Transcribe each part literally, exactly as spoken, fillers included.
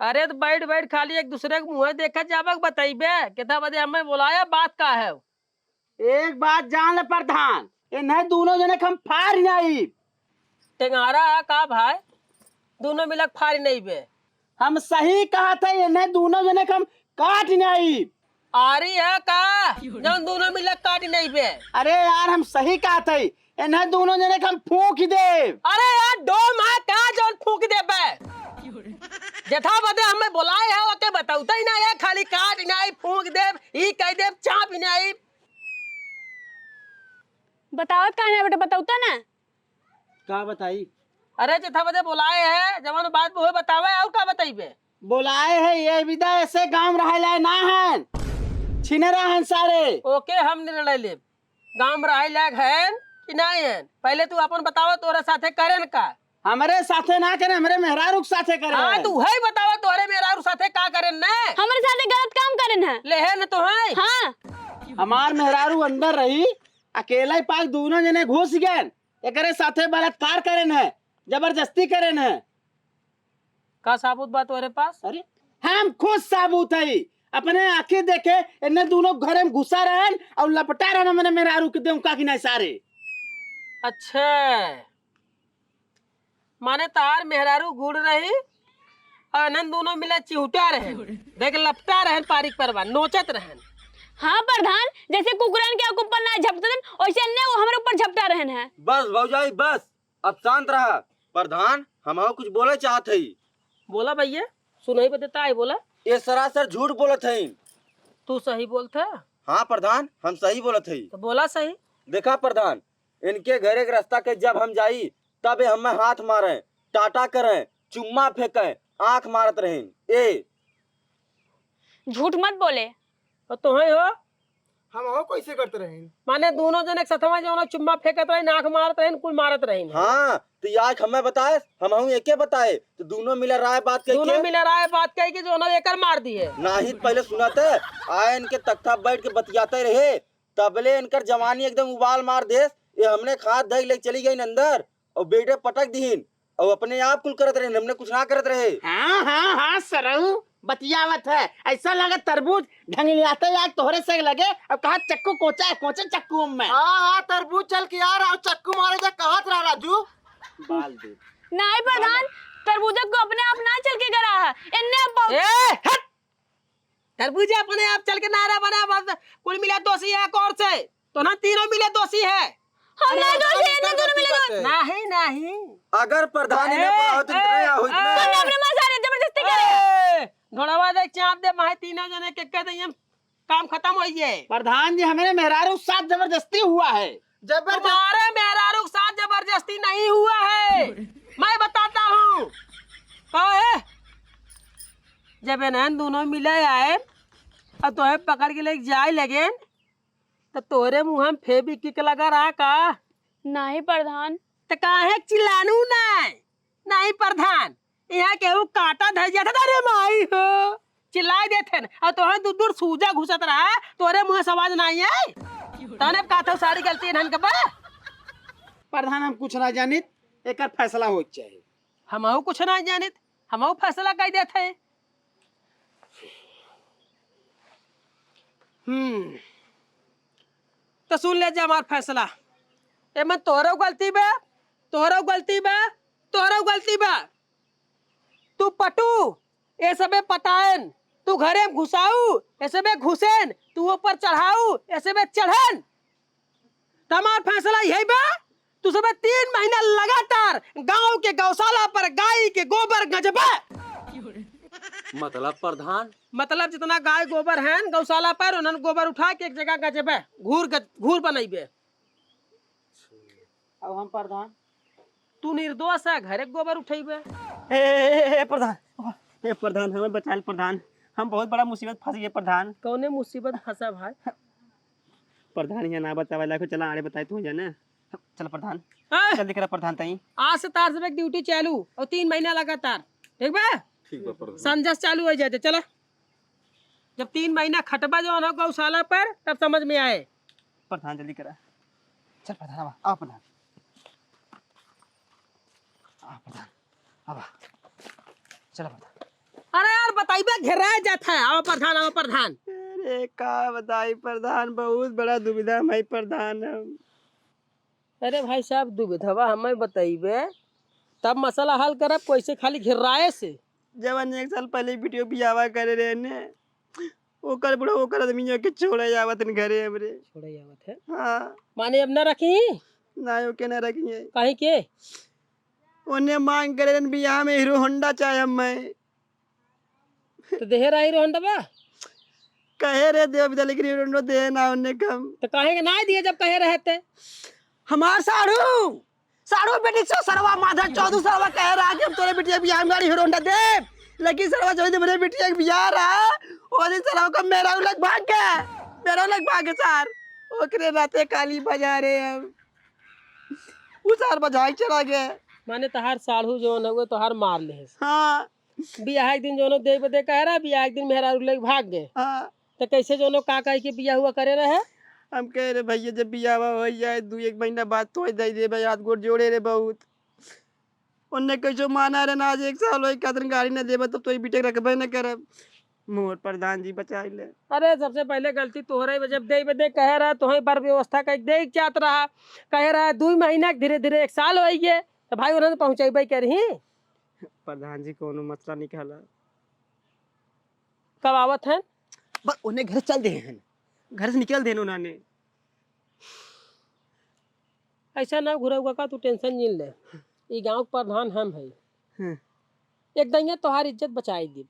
अरे तो बैठ बैठ खाली एक दूसरे के मुँह देखत जाबे के बतइबे, केथा बदे हमें बोलाया, बात का है? एक बात जान ले प्रधान, इन्हें दोनों जने के हम फाड़ नहीं। टेंगारा है का भाई? दोनों मिलक फाड़ नहीं बे। हम सही कहत है, इन्हें दोनों जने के हम काट नहीं। आरी है का? जौन दोनों मिलक काट नहीं बे। अरे यार, हम सही कहत है, इन्हें दोनों जने के हम फूंक देब। अरे यार, डोम है का जौन फूंक देबे? जेथा बदे हमें बोलाए है, ओके बतौते ही ना है, खाली काट नहीं, फूंक देब, ई कह देब, चाप नहीं। बतावत काहे ना बेटा, बतौता ना। का बताई? अरे जेथा बदे बोलाए है, जवन बात उहे बतावे, और का बताइबे? बोलाए है ये विदा, ऐसे गाँव रहे लाए ना हन, छिनरा हन सारे। ओके, हम निर्णय लेब, गाँव रहे लायक हन कि नहीं हन। पहले तू अपन बतावा, तोरे साथे करेन का? हमरे साथे ना करे, हमरे मेहरारू के साथे करे हाँ, हन। तू है बतावा, तोरे मेहरारू साथे का करेन ने? हमरे साथे गलत काम करेन है। लेहे न तो है। हाँ। हमार मेहरारू अंदर रही, अकेला ही पाक दोनों जने घुस गए, एकरे साथे बलात्कार करेन है, जबरदस्ती करेन है। का साबूत बा तोरे पास? अरे, हम खुद साबूत है, अपने आँखें देखे, इन्हें दोनों घरे में घुसा रहन और लपटा रहन, मैंने मेहरारू के देउका कि नहीं सारे। अच्छा, माने तार मेहरारू गुड़ रही और इन्हन दोनों मिला चिहुटा रहन, देख लपटा रहन, पारिक परवा नोचत रहन। हाँ प्रधान, जैसे कुकुरन के ऊपर ना झपटन, वैसे अन्ने वो हमरे ऊपर झपटा रहन है। बस भौजाई, बस, अब शांत रहा। प्रधान, हमहू कुछ बोले चाहत हई। बोला भैया, सुनाई बा देता है, बोला। ये सरासर झूठ बोलत हई। तू सही बोलत है? हाँ प्रधान, हम सही बोलत हई। तो बोला सही। देखा प्रधान, इनके घरे के रास्ता के जब हम जाई, तब ये हमें हाथ मारे, टाटा करे, चुम्मा फेंके, आँख मारत रहे। ए झूठ मत बोले। और तोहई हो? हमहू कैसे करत रहिन? माने दोनों जने के सथवा जौन चुम्मा फेंकत रहिन, आँख मारत रहिन, कुल मारत रहिन। हाँ, तो ये आँख हमें बताए, हमहू एके बताए, तो दोनों मिला राय बात कह दोनों के मिला राय बात कह के जौन एकर मार दिए। नाही, पहले सुनत है, आए इनके तख्ता बैठ के बतियाते रहे, तबले इनकर जवानी एकदम उबाल मार देस। ये हमने खात धई ले चली गई अंदर और बेटे पटक दीन और अपने आप कुल करत रहे, हमने कुछ ना करत रहे। हाँ, हाँ, हाँ, सरऊ बतियावत है, ऐसा लगे तरबूज ढंगलियाते आज तोहरे से लगे। अब कहा चक्कू कोचा है, कोचे चक्कू में। हाँ, हाँ, तरबूज चल के यार, आओ चक्कू मारे जा, कहत रहा राजू। बाल दे। नहीं प्रधान, तरबूजा को अपने आप ना चल के गरा है, इन्ने बहुत ए, हट! तरबूजा अपने आप चल के ना रहा बना, बस कुल मिला दोषी है, कौन से? तो ना तीनों मिले दोषी है। हम अरे नहीं दोषी, इन्हें दोनों मिले दोषी। नहीं, नहीं। अगर प्रधान इन्हें ए, बुलाओ तो ए, इतना या होई ए, ना। तुमने अपने माँ सारे जबरदस्ती करे। ए, ढोलवा दे, चाप दे, माहे तीनों जने के कह दे, हम काम खत्म होई है। प्रधान जी, हमारे मेहरारू के साथ जबरदस्ती हुआ है। जबरदस्ती? तुम्हारे मेहरारू के साथ जबरदस्ती नहीं हुआ है, मैं बताता हूँ। कहो है, जब इन्हन दोनों मिले आए और तोहे पकड़ के लेके जाए लगे, तो तोरे मुँह में फेविक्विक लगा रहा का? नहीं प्रधान। तो काहे चिल्लानू नहीं? नहीं प्रधान, यहाँ केहू काटा धर जात है, अरे माई हो, चिल्लाई देत है, और तोहे दूर दूर सूजा घुसत रहा, तोरे मुँह से आवाज नहीं है। तने कहत हो सारी गलती इन्हन के बा। प्रधान, हम कुछ ना जानित, एकर फैसला होए के चाही। हमहू कुछ ना जानित, हमहू फैसला कई देत है। हम्म, तो सुन ले जा हमार फैसला। एमे तोहरो गलती बा, तोहरो गलती बा, तोहरो गलती बा। तू पटू, ए सबे पटाएन, तू घरे में घुसाऊ, ए सबे घुसेन, तू ऊपर चढ़ाऊ, ए सबे चढ़ेन। त हमार फैसला यही बा, तू सबे तीन महीना लगातार गांव के गौशाला पर गाय के गोबर गजबे। मतलब प्रधान? मतलब जितना गाय गोबर हैं गौशाला पर, उन्हन गोबर उठा के एक जगह गजबे, घूर गज-, घूर बनइबे। अब हम प्रधान? तू निर्दोष है, घरे गोबर उठइबे। ए, ए, ए, ए, प्रधान, ए, प्रधान, हमें बचाइल प्रधान, हम बहुत बड़ा मुसीबत फंस गए प्रधान। कौने मुसीबत फंसा भाई? प्रधान, यहाँ ना बतावे लायक हो, चला आड़े बताए तू जाने। चल प्रधान, ए! जल्दी करा प्रधान तई। आज से तार से एक ड्यूटी चालू और तीन महीना लगातार, ठीक बा? ठीक बा प्रधान। संझा से चालू हो जाए, चला। जब तीन महीना खटबा जो है गौशाला पर, तब समझ में आए। प्रधान जल्दी करा। चल प्रधान, आवा, आवा प्रधान। आ प्रधान, आवा। चला प्रधान। अरे कई बार घेराए जात है, "आवा प्रधान, आवा प्रधान।" अरे का बताई प्रधान, बहुत बड़ा दुविधा में है प्रधान हम। अरे भाई साहब, दुविधवा हमें बतइबे, तब मसला हल करब, कैसे खाली घेराए से? जवन एक साल पहले बिटियो बियावा करे रहे ने, ओकर बुढ़ऊ ओकर आदमियों के छोड़े आवत न घरे हमरे। छोड़े आवत है? हाँ। माने अब ना रखी? ना, ओके ना रखी है। काहे के? ओने मांग करे रहन बियाह में हीरो होंडा चाहे हम मैं। तो देहे रहा हीरो होंडा बा? कहे रहे देव बिदा, लेकिन हीरो होंडा देहे ना ओने कम। तो काहे के ना दिए जब कहे रहे ते? हमार साढ़ू, साढ़ू बेटी सो सरवा माधर चौधरी सरवा कहे रहा कि हम तोरे बिटिया के बियाह में गाड़ी हीरो होंडा देब। लेकिन सरवा जौन दिन मेरे बिटिया के बियाह रहा, वो दिन सरवा का मेहरारू लग भाग गए, मेहरारू लग भाग गए सार। ओकरे नाते काली बजा रहे हम। उ सार बजाए चला गए। माने तहार साढ़ू जौन हउए तोहार मार लेहे। हाँ। बियाह एक दिन जौनो देई बदे कहे रहा, बियाह एक दिन मेहरारू लग भाग गए। हाँ। तो कैसे जौनो का कह के बियाह हुआ करे रहे? हम कहे रहे भैया जब बियाह हो जाए दू एक महीना बाद तो दे देबे, हाथ गोड़ जोड़े रहे बहुत। उनने कैसो माना रहे ना, आज एक साल होई खातिर गाड़ी न देबे तब तो ई बिटिया रखबे न करब। मोर प्रधान जी बचाई ले। अरे सबसे पहले गलती तोहरे बा, जब देई बदे कहे रहा तोहे बर व्यवस्था कह देई चाहत रहा, कहे रहा दू महीना के धीरे धीरे एक साल होई गए तो भाई उन्होंने पहुँचेबे करही। प्रधान जी कौनो मसला निकाला। कब आवत हैं? बस उन्हें घर चल दे हैं, घर से निकल देनो उन्होंने। ऐसा ना घुरौगा का, तू tension जिन ले। ई गाँव के प्रधान हम है। हम्म। एक दइया तोहार इज्जत बचाई दी।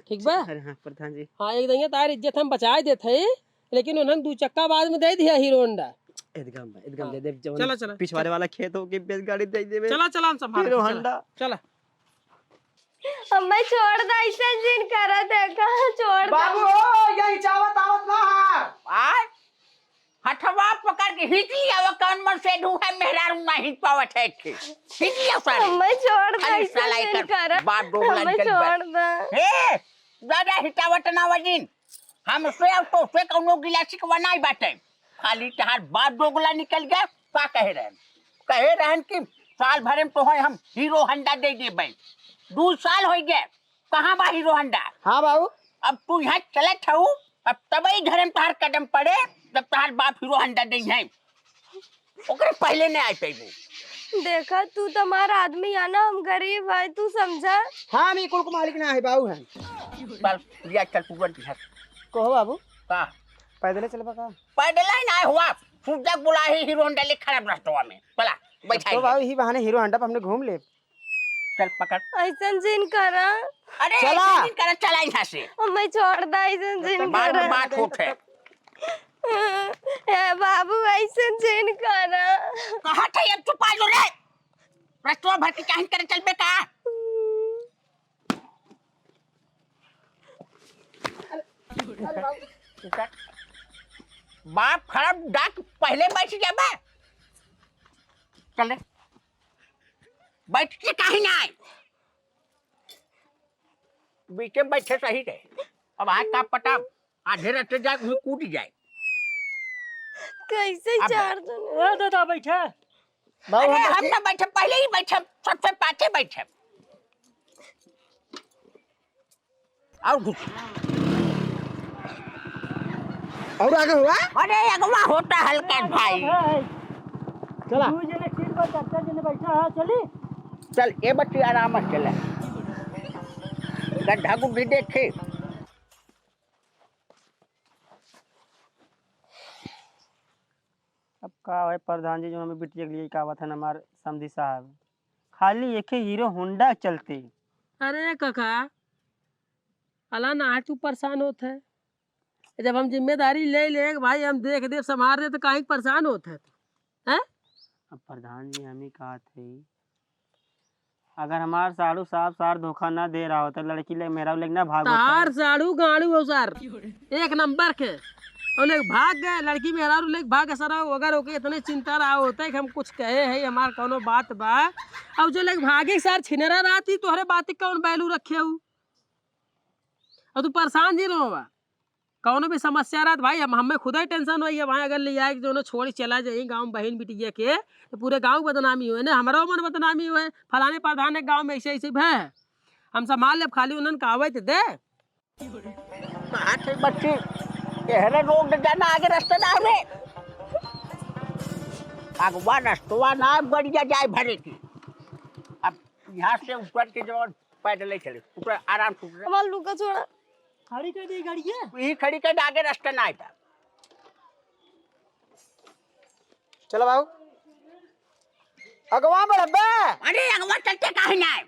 ठीक बा? अरे हाँ प्रधान जी। हाँ, एक दइया तोहार इज्जत हम बचाई देत है, लेकिन उन्हन दू चक्का बाद में दे दिया हीरो होंडा। एकदम, एकदम हाँ। दे दे, जवन चला, चला, पिछवाड़े चला। वाला खेत हो के बेच गाड़ी दे देबे। चला, चला, हम संभाल हीरो चला। होंडा। चला। अम्मा छोड़ दा, ऐसे जिन करा देखा, छोड़ दा। बाबू हो, यही चावत आवत ना है। आय? हथवा पकड़ के हिच लिया, वो कौन मन से ढूंढे, मेहरारू नहीं पावत है थे। हिच लिया सारे। अम्मा छोड़ दा, खाली ऐसे साला जिन एकर करा। बाप डोगला अम्मा निकल बा। छोड़ दा। हे, ज्यादा हिटावत ना वजिन। हमसे अब तोसे कौनो गिला शिकवा नाई बाटे। खाली तहार बाप दोगला निकल गया, का कहे रहन? कहे रहन कि साल भरे में तोहे हम हीरो होंडा दे देबे। दू साल होइ गए, कहाँ बा हीरो होंडा? हाँ बाबू। अब तू यहाँ चलत हऊ, अब तबही घरे में तहार कदम पड़े, जब तहार बाप हीरो होंडा दे है। ओकरे पहले नहीं आ पाइबू। देखा, तू तो हमारा आदमी है ना, हम गरीब है, तू समझा। हाँ, हम ई कुल के मालिक ना है, बाबू हैं। चल, लिया, चल, तू बन बिहार। कहो बाबू। का? पैदले चलबा का? पैदले ही ना हुआ, सूरज बुला ही हीरो होंडा ले खड़ा रस्तवा में। चला, बैठा तो ले। बाबू, ही बहाने हीरो होंडा पे हमने घूम ले। चल, पकड़। ऐसन जिन करा। अरे, चला। ऐसन जिन करा, चला यहाँ से। हमें छोड़ दा, ऐसन जिन बात, करा। बात होत है। ए बाबू, ऐसन जिन करा। कहा था ये चुपा जो रे? रस्तवा भर के चाहिन करे चलबे का? बाप खराब डाक पहले बैठ जाबे। चल रे। बैठ के काहे ना आए? बीचे में बैठे सही रहे। अब आज का पता आधे रास्ते जाए, वहीं कूद जाए। कैसे अब चार जने? ए दादा, बैठे। बाबू, अरे, हम हम तो ना बैठे, पहले ही बैठे, सबसे पाछे बैठे। और घुस। और आगे हुआ? अरे, अगवा होता हल्का भाई। चला। दू जने सीट पर चार चार जने बैठा है, चली? चल, ए बच्ची, आराम से चले। गड्ढा गुड्ढी देखे। अब का है प्रधान जी, जो हमें बिटिया के लिए का बात है ना, हमार समधी साहब, खाली एक ही हीरो होंडा चलते। अरे काका, अला ना तू परेशान होत है, जब हम जिम्मेदारी ले ले भाई, हम देख देब, संभाल दे, तो काहे के परेशान होत है तू, हैं? अब प्रधान जी, हम ही कहत है, अगर हमार साढ़ू साहब सार धोखा ना दे रहा होता, लड़की ले मेहरारू लेके ना भाग होता। तार साढ़ू गाड़ू हो सार, एक नंबर के। और लेके भाग गए, लड़की मेहरारू लेके भाग गए सारा। अगर ओके इतने चिंता रहा होता है कि हम कुछ कहे हैं, हमार कौनो बात बा, और जो लेके भागे सार छिनरा रहती, तोहरे बात के कौन value रखे हूँ? और तू परेशान जी रहो बा। कौनो भी समस्या रहत भाई, हम, हमें खुदे tension होई है भाई, अगर ले आए के जौनो छोड़ चला जाई गाँव में बहिन बिटिया के, तो पूरे गाँव के बदनामी होए ना, हमारा मन बदनामी होए, फलाने प्रधान के गाँव में ऐसे ऐसे भय है, हम संभाल लेब, खाली उन्हन का आवे तो दे। कहाँ थे बच्ची? एहरे रोक दे, जाना आगे रास्ता ना हवे। अगवा रस्तवा ना है, बढ़िया जाए भरे की। अब यहाँ से उतर के जो पैदल ही चले, उतर आराम से उतर। हमार लुगा छोड़ा। खड़ी कर दे गाड़िया। यही खड़ी कर दे, आगे रास्ता ना है। चलो बाबू। अगवा बढ़ बे। अरे अगवा चलते काहे ना है?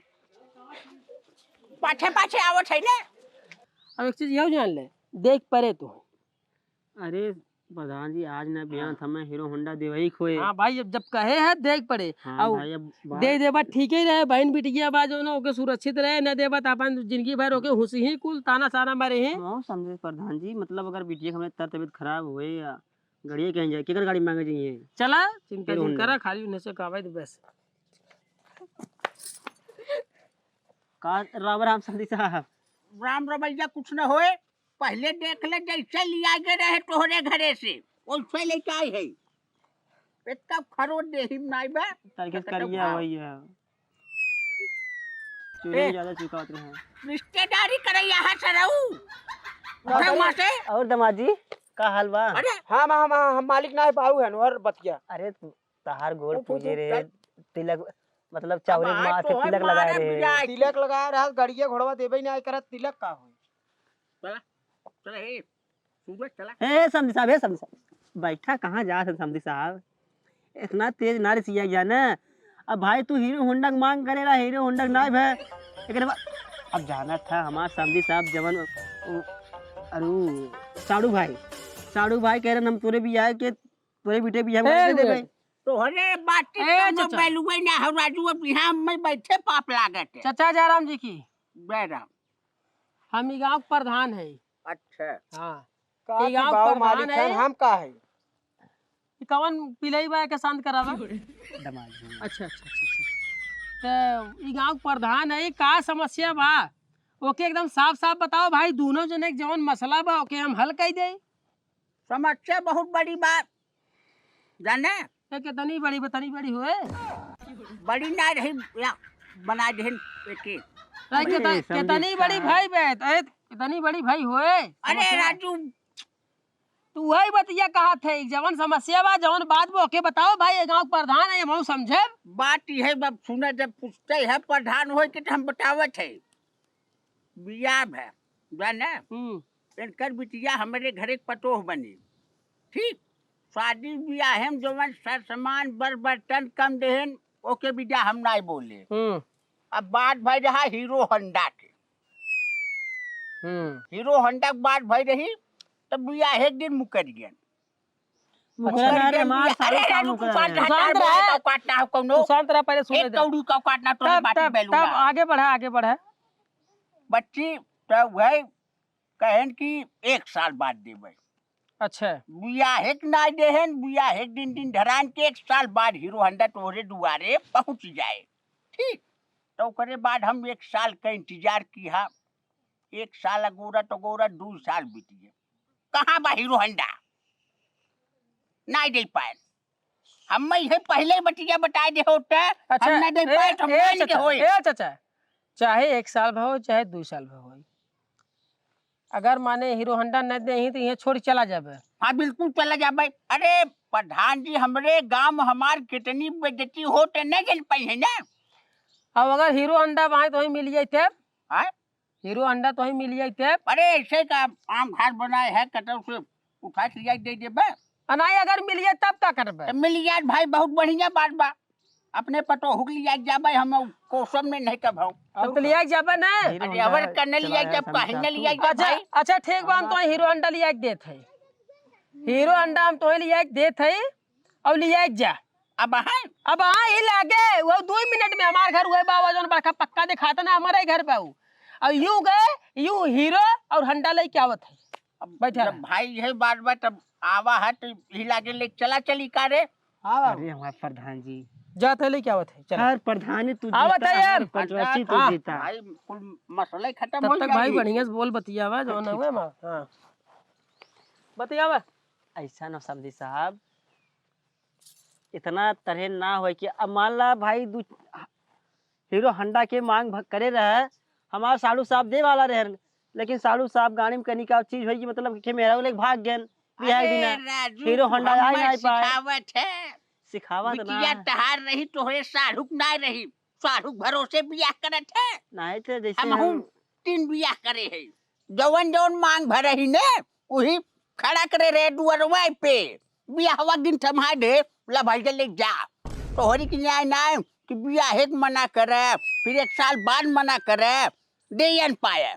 पाछे पाछे आवत है ने। अब एक चीज यहू जान ले, देख परे तू। अरे प्रधान जी, आज ना बिहान हाँ। हमें हीरो होंडा देवही खोए। हाँ भाई, अब जब कहे है देख परे। हाँ अब भाई, अब बात दे देबा ठीक ही रहे, बहन बिटिया बा जौन ओके सुरक्षित रहे, न देबा त अपन जिंदगी भर ओके हुसी ही कुल ताना साना मारे ही। हाँ, समझे प्रधान जी, मतलब अगर बिटिया के हमरे तर तबीयत खराब होए या गड़िया कहीं जाए, केकर गाड़ी मांगे जाइए? चला, चिंता हीरो जिन होंडा। करा, खाली उन्हें से कहवाई दे बस। का राम राम समधी साहब। राम रमैया कुछ न होए, पहले देख ले जैसे लिया गे रहे तोहरे घरे से, वैसे लेके आए है। इतना खरो देही में नाई बा। तनिक करिया भइया। चोरी ए। ज्यादा चुकावत रहे। रिश्तेदारी करे यहाँ से रहू। उठे वहाँ से। और दामाद जी, का हाल बा? अरे। हाँ, हाँ, हाँ, हाँ, हम मालिक ना है, बाबू है, और बतिया। अरे, तहार गोड़ उठ, उठ, पूजे उठ, रहे, चल। तिलक, मतलब, अब चावरे आज माँ तो के हम तिलक लगाए मारब रहे। बिराट। तिलक लगाए रहा, गड़िया घोड़वा देबे ना करत, तिलक का होई? चला, चला, ए, सूरज, चला। ए, समधी साहब, ए, समधी साहब, बैठा, कहाँ जात है समधी साहब? इतना तेज ना रिसिया गया ना। अब भाई, तू हीरो होंडा के मांग करे रहा, हीरो होंडा के ना भे। एकरे बाद, अब जाना था हमार समधी साहब, जवन, उ, अरे, उ, साड़ू भाई, साड़ू भाई कह रहे, हम तोरे बियाह के तोरे बिटे बियाह ए, में दे देबे। तोहरे बात ए, कउनो चाचा। बैलुए ना हो राजू, अब यहाँ में बैठे पाप लागत है। चाचा जयराम जी की। जयराम। हम ई गाँव के प्रधान है। अच्छा। हाँ। का ई तू गाँव गाँव प्रधान मालिक है। हन, हम का है? ई कवन पिलई बा के शांत करावा? दामाद जी। अच्छा, अच्छा, अच्छा, अच्छा। तो ई गाँव के प्रधान है, का समस्या बा? ओके एकदम साफ साफ बताओ भाई, दोनों जने के जवन मसला बा, ओके हम हल कर दे। समस्या बहुत बड़ी बा, जाने? ए, कितनी बड़ी, कितनी बड़ी होए? बड़ी ना रही, या बना देहन एके। ए, कित-, अरे, समधी कितनी बड़ी साहब। भाई बे, ए, कितनी बड़ी भाई होए? अरे समस्या। राजू। तू वही बतिया कहा थे, जवन समस्या बा, जवन बात बा, ओके बताओ भाई, ये गाँव के प्रधान है, हम समझे। बात यह बा, सुना, जब पूछते हैं प्रधान होए के, तो हम बतावत है। बियाह है, जाने? हम्म। इनकर बिटिया हमरे घरे के पतोह बनी। ठीक? शादी बियाह में जवन सर सामान, बर बर्तन कम देहन, ओके बियाह हम नाई बोले। हम्म। अब बात भई रहा हीरो होंडा के। हम्म। हीरो होंडा के बात भई रही, तब बियाह एक दिन मुकर गया। मुकरा मुकर ना रे, गया हमार बियाह। सारे अरे, काम अरे, मुकरा तू शांत है। रह, शांत तू रह। का काटना हो कौनो? तू शांत रह, पहले सुने एक दे। कौड़ी का काटना तो तब, बाटी तब, बेलूरा। तब आगे बढ़ा, आगे बढ़ा। बच्ची, तो वही कहन कि एक साल बाद देबै। अच्छा। बियाहे के नाई देहन, बियाहे के दिन, दिन धरान के एक साल बाद हीरो होंडा तोहरे दुआरे पहुँच जाए। ठीक? तो ओकरे बाद हम एक साल का इंतजार किहा। एक साल अगोरा तो अगोरा दू साल बीत गए। कहाँ बा हीरो होंडा? नाई दे पाए। हम मैं इहे पहले ही बतिया बताए दे होते, अच्छा, हम ना दे ए, पाए, तो हम ए, मान के चाचा, होए। ए, चाचा, चाहे एक साल भा हो, चाहे दू साल भा हो, अगर माने हीरो होंडा न देही, तो इहे छोड़ चला जाबे। हाँ, बिल्कुल चला जाबे। अरे, प्रधान जी, हमरे गांव में हमार कितनी बेइज्जती होते, न जन पाई है ना। अब अगर हीरो होंडा बाहे, तो ही मिल जाते। हाँ? हीरो होंडा तो ही मिल जाते। अरे, ऐसे का आम घास बनाए है, कटल से उठा के लिया दे देबे। आ, नहीं, अगर मिल जाए, तब का करबे? तो मिल जाए भाई, बहुत बढ़िया बात बा। अपने पतोहू के लिया जाबे, हम कोसम में नहीं कब हो। अब तो लिया जाबे ना। हीरो अरे, होंडा अवर करने लिया चलाया जब हम कहीं न चाहते लिया हैं। जाए अच्छा, भाई। अच्छा, ठीक बा, हम तो हीरो होंडा लिया के देत है। हीरो होंडा हम तो लिया के देत है और लिया के जा। अब हाँ? अब हाँ, ही लागे, वो दो मिनट में हमार घर हुए बा, वो जौन बड़का पक्का दिखाता ना, हमारे घर पे हूँ। और यूं गए, यूं हीरो और होंडा लेके आवत है। अब बैठा जब रहा। भाई यही बात बा, तब आवा है तो ही लागे ले चला चली का रे? हाँ बाबू। अरे हमार प्रधान जी। जात है, लेके आवत है, चला। हर प्रधानी तू आवत जीता, है हर यार। पंचवर्षी तू हाँ। जीता। भाई, कुल मसले खत्म तब हो तक भाई जाई। बढ़िया से बोल, बतियावा, जौन ठीक, हुए ठीक। मा-, हाँ। बतियावा। ऐसा ना समधी साहब, इतना तरह ना होए कि अब मान ला भाई, दू हीरो होंडा के मांग भ-, करे रहे, हमार साढ़ू साहब दे वाला रहे, लेकिन साढ़ू साहब गाड़ी में कनी का चीज होई कि मतलब कि मेहरारू लेके भाग गए बियाह के अरे दिना। राजू, हीरो तू होंडा आए हमर ना पाए। सिखावत है। सिखावत ना बिटिया है। तहार रही तोहरे साढ़ू क ना रही। साढ़ू क भरोसे बियाह करत है। नहीं तो जैसे हमहू हम तीन बियाह करे है। जवन जवन मांग भरे ही ने, उही खड़ा करे रहे दुअरवा पे। बियाहवा दिन थमा दे, ला भाई के ले जा। तोहरी की न्याय ना है कि बियाहे के मना करे, फिर एक साल बाद मना करे, दे न पाए।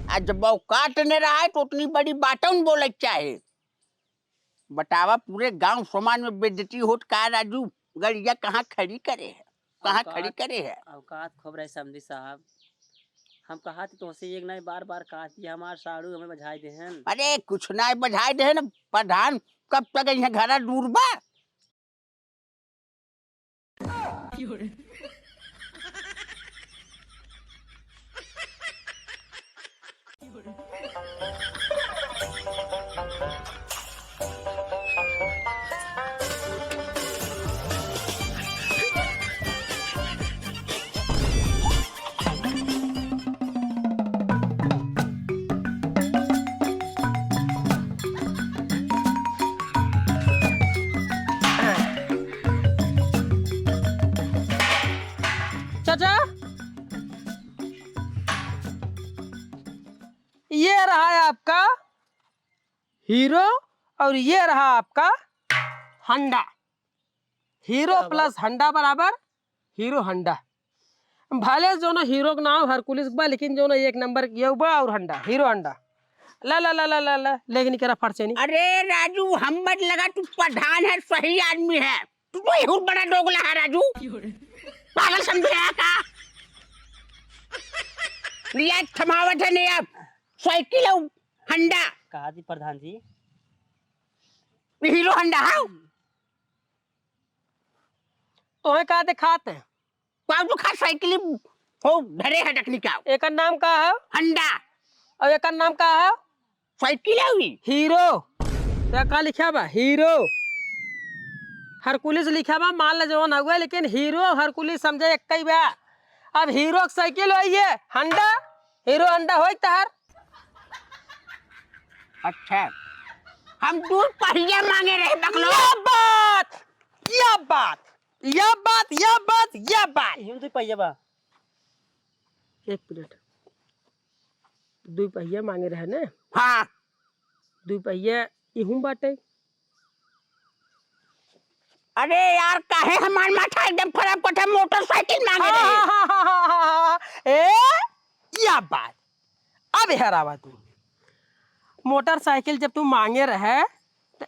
आ जब औकात ने रहा है तो उतनी बड़ी बातों न बोले के चाहे। बतावा, पूरे गांव समाज में बेइज्जती होत का राजू? गड़िया कहाँ खड़ी करे है, कहाँ औकात, खड़ी करे है? औकात खूब रहे समधी साहब। हम कहा थी तुमसे एक नहीं बार बार कहा थी हमार साड़ू हमें बझाई देहन। अरे कुछ नहीं बझाई देहन प्रधान, कब तक यहाँ घरा दूर बा? चाचा, ये रहा है आपका हीरो और ये रहा आपका हंडा। हीरो क्या बात? प्लस हंडा बराबर हीरो हंडा। भले जौन हीरो के नाम हरकुलिस बा, लेकिन जौन एक नंबर के बा और हंडा, हीरो हंडा। ला, ला, ला, लेकिन केरा फट से नहीं। अरे राजू, हम मत लगा, तू प्रधान है, सही आदमी है। तू तो बहुत बड़ा दोगला है राजू। पागल समझे है का? लिया थमावत है नहीं अब। साइकिल है, हंडा। कहा जी प्रधान जी? हीरो हंडा है। तोहे का देखात है? बाबू खा साइकिल हो धरे है डकनी का। एकर नाम का है? हंडा। और एकर नाम का है? साइकिल है हुई। हीरो। तो का लिखा बा? हीरो। हरकुलिस लिखा बा, मान ले जवन हुआ, लेकिन हीरो हरकुलिस समझे एक ही बा। अब हीरो के साइकिल होई है हंडा, हीरो हंडा होई तहार। अच्छा, हम दू पहिया मांगे रहे बकलो। या बात, या बात, या बात, या बात, या बात। इहूं दू पहिया बा। एक मिनट, दू पहिया मांगे रहे ने? हाँ। दू पहिया इहूं बाटे। अरे यार, काहे हमार माथा एकदम खराब करता, मोटरसाइकिल मांगे रहे। हाँ, हाँ, हाँ, हाँ, हाँ। ए, या बात। अब हेरावा तू। मोटरसाइकिल जब तू मांगे रहे, त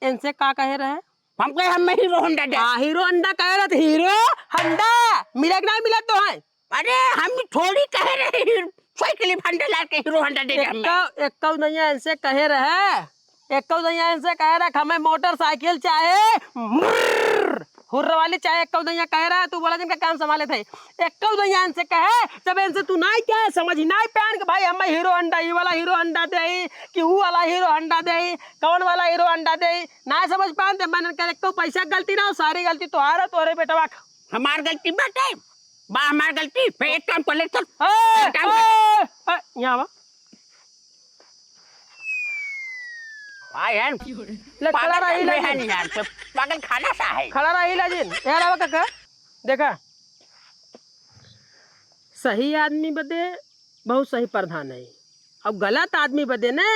इनसे का कहे रहे? हम कहे, "हम हीरो होंडा दे।" हाँ, हीरो होंडा कहे रहे, तो हीरो होंडा मिले कि नहीं मिले तो है? अरे, हम थोड़ी कहे रहे, हीरो, साइकिल होंडा ला के हीरो होंडा दे दे हमें। एक्का, एक्का नहीं इनसे कहे रहे। एक्को जइया इनसे कहे रहे, "हमें मोटरसाइकिल चाहे, मुर्र, हुर्र वाली चाहे।" एक्को जइया कहे रहे, तू बोला जिनका काम संभाले थे। एक्को जइया इनसे कहे, जब इनसे तू नाई कहे, समझ ही नाई पान कि भाई, हमें हीरो होंडा, ई वाला हीरो होंडा दे, कि ऊ वाला हीरो होंडा दे, कौन वाला हीरो होंडा दे, नाई समझ पान, ते मन कर एक्को पैसा गलती ना हो, सारी गलती तोहार है, तोहरे बेटवा का। हमार गलती बाटे, बा हमार गलती, फिर एक काम कर ले, चल। ए, एक काम कर ले। ए, ए, यहाँ आवा। भाई है, ले, खड़ा पागल रही चल रहे लाजिन। हैं यार, तो पागल खाना सा है। खड़ा रही लाजिन। यार आवा काका, देखा, सही आदमी बदे बहुत सही प्रधान है, और गलत आदमी बदे ने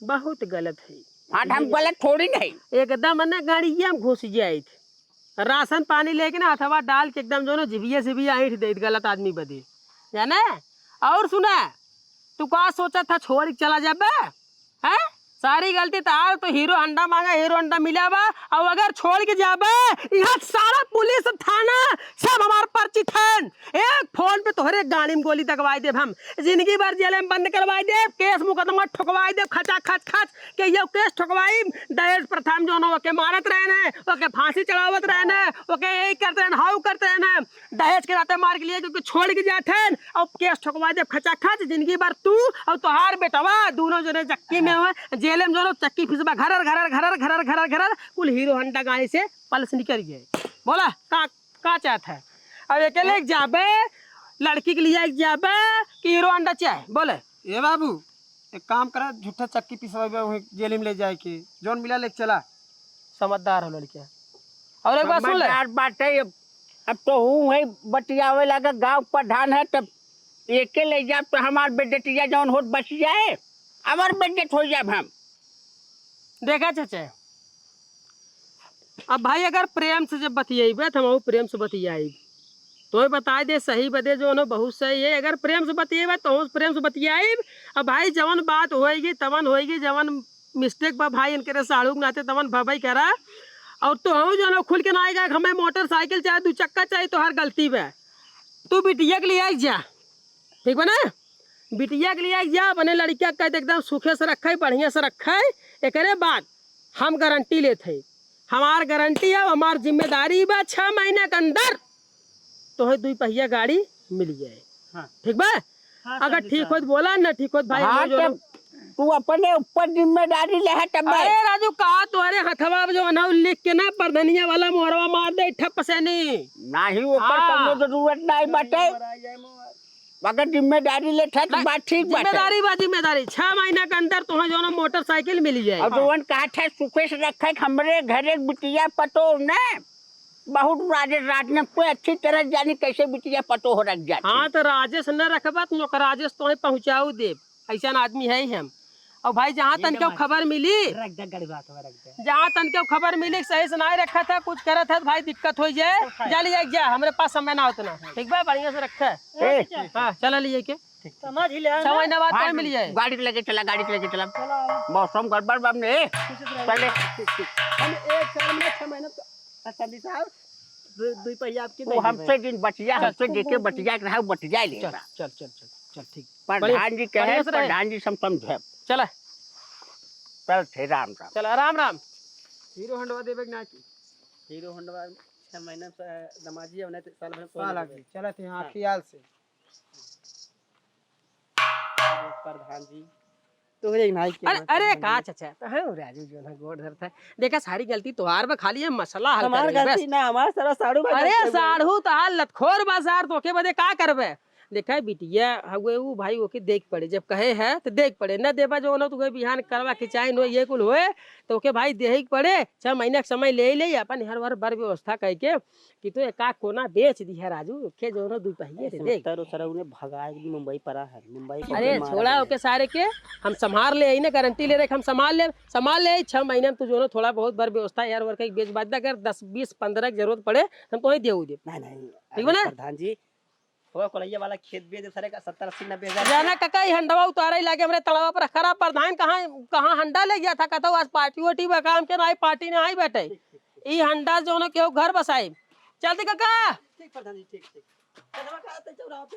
बहुत गलत है। हाँ, हम गलत थोड़ी नहीं। एकदम ने गाड़िया में घुस जाइत, राशन पानी लेके ना हथवा डाल के एकदम जो ना जिभिया सिभिया ऐंठ देइत गलत आदमी बदे, जाने। और सुना, तू का सोचत था, छोड़ के चला जाबे? हैं? सारी गलती तहार, तो हीरो हंडा मांगा, हीरो हंडा मिला बा, और अगर छोड़ के जाबे, यहाँ सारा पुलिस थाना सब हमार परिचित हन। एक फोन पे तोहरे गाड़ी में गोली दगवाई देब हम, जिंदगी भर जेले में बंद करवाई देब, केस मुकदमा ठोकवाई देब, खचा खच खच के ये केस ठोकवाई। दहेज प्रथा में जौन ओके मारत रहे न, ओके फांसी चढ़ावत रहे न, ओके यही करते रहे न, हाउ करते रहे न। दहेज के नाते मार के लिए क्योंकि छोड़ के जात हन, और केस ठोकवा देब खचाखच, जिंदगी भर तू और तोहार बेटवा दोनों जने चक्की में हुए, जेल में दोनों चक्की फिसबा, घरर, घरर, घरर, घरर, घरर, घरर, कुल हीरो होंडा गाड़ी से पलस निकल गए। बोला, का, का चाहत है? अब अकेले एक जाबे, लड़की के लिए एक जाबे कि हीरो होंडा चाहे? बोले। ए बाबू, एक काम करा, झूठा चक्की पिसवाइबे वहीं जेल में ले जाए के, जौन मिला लेके चला। समझदार हो लड़किया। और एक बात सुन ले। समझदार बाटे, अब, अब तो हूँ है बतियावे लागा, गाँव प्रधान है, तब एके ले जाब तो हमार बेइज्जतिया जौन होत बच जाए, अमर बेइज्जत हो जाब हम। देखा चाचा, अब भाई अगर प्रेम से जब बतियाइबे तो हम प्रेम से बतियाइब, तो ये बताए दे सही बदे जौन हो बहुत सही है। अगर प्रेम से बतियाइबे तो हम प्रेम से बतियाइब। अब भाई जवन बात होएगी तवन होएगी, जवन मिस्टेक बा भाई इनके रे साढ़ू के नाते तवन भबई करा। और तो हम जौन हो खुल के ना आएगा, हमें मोटरसाइकिल चाहे दू चक्का चाहे, तो हर गलती बा। तू बिटिया के लिए आई जा, ठीक बा ना? बिटिया के लिए जा, अपने लड़किया के कह दे एकदम सुखे से रखे, बढ़िया से रखे। एकरे बाद हम गारंटी लेत है, हमार गारंटी है, हमार जिम्मेदारी बा, छह महीना के अंदर तोहे दुई पहिया गाड़ी मिल जाए। हाँ। ठीक बा? हाँ, अगर समझी ठीक साहब। होत बोला, न ठीक होत भाई, हाँ, हम जो तब तू अपने ऊपर जिम्मेदारी ले है तब। अरे राजू, का तोहरे हथवा में जो अनहु लिख के ना परधनिया वाला मोहरवा मार दे ठप से नहीं। नाही, ओकर हाँ। कौनो जरूरत नाही बाटे। अगर जिम्मेदारी लेत है, तो ना, बात ठीक बाटे। जिम्मेदारी बा, जिम्मेदारी। छह महीना के अंदर तोहे जौन मोटरसाइकिल मिल जाए। और जौन कहा था, सुखे से रखे, हमरे घरे बिटिया पतो ने, बहुत राजेश राज ने कोई अच्छी तरह जानी कैसे बिटिया पतो हो रख जाती। हाँ, तो राजेश न रखबा, तो ओकर राजेश तोहे पहुँचाऊ देब। ऐसन आदमी है ही हम। और भाई, जहाँ ये तन के बात खबर है। मिली, रख दे, गड़ी बात है, रख दे। जहाँ तन के खबर मिली, सही से नहीं रखा था, कुछ करत है, भाई, दिक्कत हो जाए। तो है। जा लिया, जा, हमरे पास समय ना उतना। ठीक बा, बढ़िया से रखा। ए। हाँ, चला लिए के। समझ ही ले, छह महीना बाद हाँ, कोई मिल जाए। गाड़ी के लेके चला, गाड़ी के लेके चला। चला। मौसम गड़बड़ बा ने। खुशी से रहो। पहले। हम एक साल में छह महीना तो, पंडित साहब, दु-, दुई पहिया आपके वो नहीं हमसे देबे। दिन बचिया, चल। हमसे जेके बचिया के रहा, बचिया ले चल, बा। चल, चल, चल, चल, ठीक। प्रधान बढ़िया, जी कहे, बढ़िया से रहे। प्रधान जी से हम समझे। चला। चल, थे राम राम। चला, राम राम। हीरो होंडवा देबे कि ना की? हीरो होंडवा छह महीना से दमाजी है, नहीं तो साल भर में कोई साल नहीं आगे। देबे। चलत यहाँ हाँ। ख्याल से। प्रधान जी, तोहरे नाई के अरे, ना अरे, प्रधान का जी। चाचा, तो है राजू जो ना गोड़ धरता है। देखा, सारी गलती तोहार बा, खाली ये मसला हल हमार करे, गलती बस। ना, हमार सारा साढ़ू भाई अरे, गलती है। साढ़ू तो हाल लतखोर बा सार, तो ओके बदे का करबे? देखा, बिटिया हवे ऊ भाई, ओके देख पड़े, जब कहे है, तो देख पड़े, न देबा जो ना, तो कोई बिहान करवा खिंचाई नो, ये कुल होए, तो ओके भाई, देही के पड़े, छह महीना के समय ले ले, अपन हर वर बर व्यवस्था कह के, कि तो एका कोना बेच दिया राजू, के जौनो दुई पहिए से देख। सुतर उतर उन्हें भगाए के मुंबई परा है, मुंबई को अरे मारा छोड़ा है। ओके सारे के, हम संभाल ले, इन्हें गारंटी ले रहे, हम संभाल ले, संभाल ले, छह महीने में तू जौनो थोड़ा बहुत बर व्यवस्था यार वर्क एक बेच बाज दे, अगर दस, बीस, पन्द्रह की जरूरत पड़े, हम तो वहीं दे दे। नहीं, नहीं, ठीक बा अरे ना? प्रधान जी, वो कोलैया वाला खेत बेच दे सारे का सत्तर, अस्सी, नब्बे हजार। जाना काका, ये हंडवा उतारा ही लागे हमरे तलवा पर खराब प्रधान, कहाँ, कहाँ हंडा ले गया था, कहता हूँ, आज पार्टी वार्टी बा काम के, ना आई पार्टी ना आई बैठे। ठीक, ठीक, ठीक। ई हंडा जौनो केहू घर बसाई। चलती काका। ठीक प्रधान जी, ठीक, ठीक। चलवा का आते चौराहा पे।